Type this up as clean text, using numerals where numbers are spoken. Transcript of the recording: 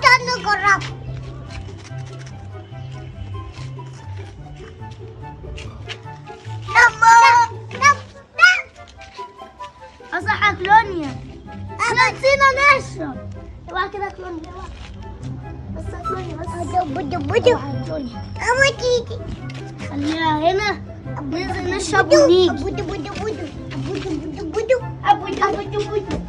تعال نجرب. اصحى كلونيا، احنا نسينا نشرب. اوعى كده كلونيا، اوعى بس كلونيا بس. بدو كلونيا. خليها هنا، ننزل نشرب ونيجي. بدو بدو بدو بدو بدو بدو بدو بدو.